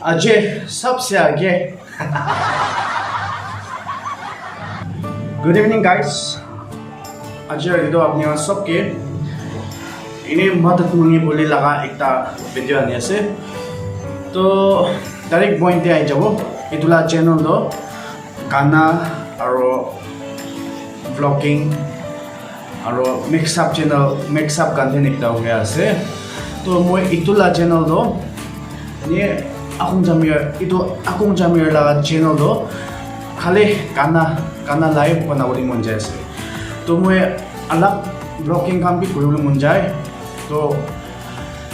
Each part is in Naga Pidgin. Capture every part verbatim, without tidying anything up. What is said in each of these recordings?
Aje sabse aage. Good evening, guys. Aji etu apni khan sob ke ene madad mangi bole laga ekta video ani ase. To direct point te ahi jabo. Etu la channel to gana aro vlogging aro mix up channel, mix up content ekta hoi ase. To moi etu la channel to ene Akung Jamir, etu Akung Jamir la channel to khali gana, gana live banabole mon jai ase. To moi alag vlogging khan bi kuribole mon jai. To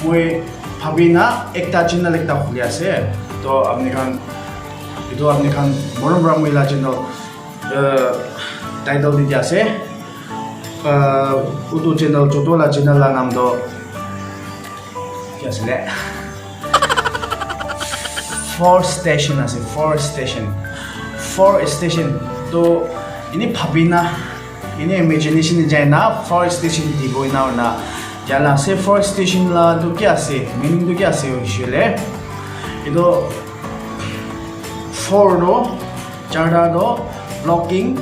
moi bhabi na ekta channel ekta khuli ase. To apni khan, etu apni khan morom para moi la channel, uh, title di dia ase. Uh, utu channel, chotu la channel la naam to ki ase le? Four station ase, four station. Four station. To ene bhabi na, ene imagination te jai na, four station dibo ena hoina. Jala ase four station la to ki ase? Meaning to ki ase hoishe le? Etu four to, charta to vlogging,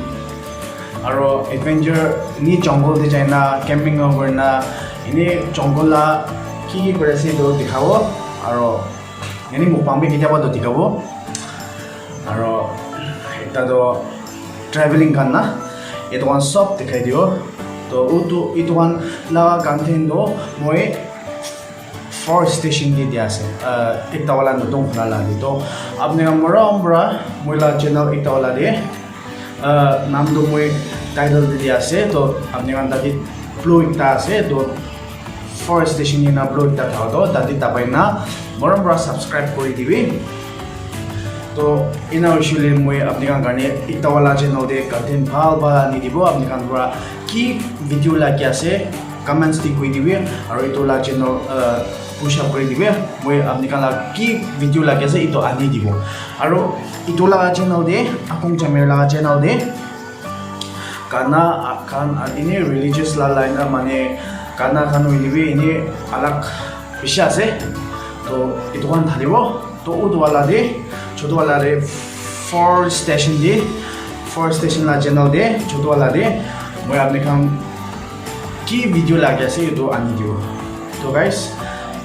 aro adventure, ni jungle te jai na, camping khan kuri na, ene jungle la ki ki kuri ase etu dikhabo, aro ene mukbang bi ketia ba to dikhabo, aro ekta to traveling khan na, etu khan sob dikhai dibo. To utu, etu khan la content to moi four station te dia ase. Uh, ekta wala notun khula la de. To apni khan morom para moi la channel ekta wala de, uh, naam to moi title te dia ase. To apni khan tate blue ekta ase. To four station ena blue ekta thaka to tate dabai na morom para subscribe kuri dibi. To ena hoishe le moi apni khan karne ekta wala channel te content bhal bhal ani dibo. Apni khan para ki video lagi ase comments te koi dibi, aro etu la channel, uh, push up kuri dibi. Moi apni khan la ki video lagi ase etu ani dibo. Aro etu la channel te, Akung Jamir la channel te gana khan, ene religious la line, mane gana khan hoile bi ene alag bishi ase. To etu khan thalibo. To utu wala de, chotu wala de, four station de, four station la channel de, chotu wala de moi apni khan ki video lagi ase etu ani dibo. To guys,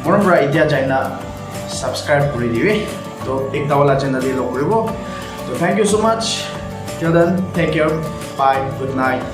morom para etia jai na subscribe kuri dibi. To ekta wala channel te log kuribo. To thank you so much. Till then, take care. Bye. Good night.